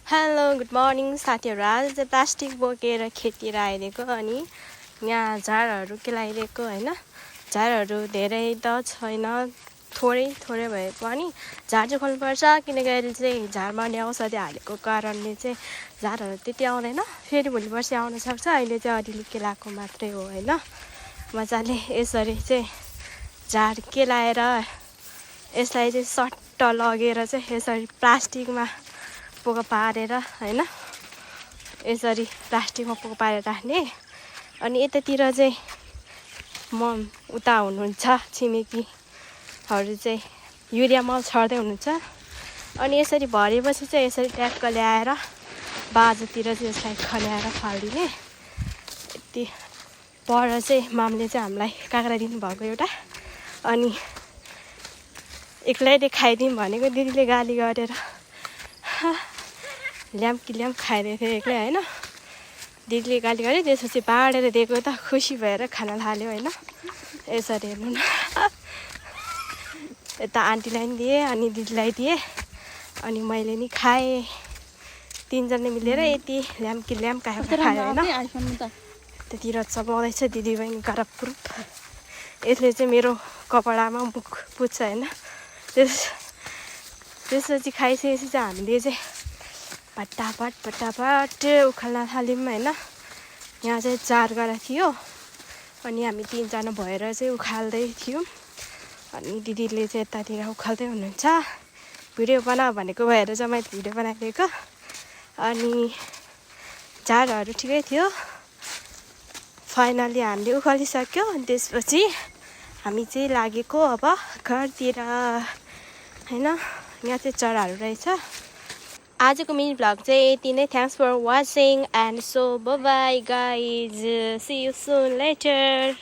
Hello good morning साथीहरू। आज चाहिँ प्लास्टिक बोकेर खेततिर आइदिएको अनि यहाँ झारहरू केलाइदिएको होइन। झारहरू धेरै त छैन, थोरै भए पनि झार चाहिँ खोल्नुपर्छ किनकि अहिले चाहिँ झारमा नि औषधि हालेको कारणले चाहिँ झारहरू त्यति आउँदैन। फेरि भोलि पर्सि आउन सक्छ। अहिले चाहिँ अलिअलि केलाएको मात्रै हो होइन। मजाले यसरी चाहिँ झार केलाएर यसलाई चाहिँ सट्ट लगेर चाहिँ यसरी प्लास्टिकमा पोको पारेर होइन, यसरी प्लास्टिकमा पोको पारेर राख्ने। अनि यतातिर चाहिँ उता हुनुहुन्छ छिमेकीहरू चाहिँ युरिया मल छर्दै हुनुहुन्छ। अनि यसरी भरेपछि चाहिँ यसरी ट्याक्क ल्याएर बाजातिर चाहिँ यसलाई खन्याएर फालिदिने। यति पर चाहिँ मामले चाहिँ हामीलाई काँक्रा दिनुभएको एउटा, अनि एक्लैले खाइदिउँ भनेको दिदीले गाली गरेर ल्याम खाइदिएको थियो एक्लै होइन। दिदीले गाली गरे, त्यसपछि बाँडेर दिएको त खुसी भएर खान थाल्यो होइन। यसरी हेर्नु न, यता आन्टीलाई पनि दिएँ अनि दिदीलाई दिएँ अनि मैले नि खाएँ। तिनजना मिलेर यति ल्याम खायो होइन। त्यतिर चबाउँदैछ दिदी बहिनी करपुर। यसले चाहिँ मेरो कपडामा मुख पुज्छ होइन। त्यसपछि खाइसकेपछि चाहिँ हामीले चाहिँ फटाफट उखाल्न थाल्यौँ होइन। यहाँ चाहिँ 4 गरा थियो अनि हामी 3जना भएर चाहिँ उखाल्दै थियौँ। अनि दिदीले चाहिँ यतातिर उखाल्दै हुनुहुन्छ। भिडियो बनाऊ भनेको भएर चाहिँ मैले भिडियो बनाइदिएको। अनि झारहरू ठिकै थियो। फाइनली हामीले उखालिसक्यो। अनि त्यसपछि हामी चाहिँ लागेको अब घरतिर होइन। यहाँ चाहिँ चराहरू रहेछ। आजको मिनी भ्लग चाहिँ यति नै। Thanks for watching and so bye bye guys, see you soon letter.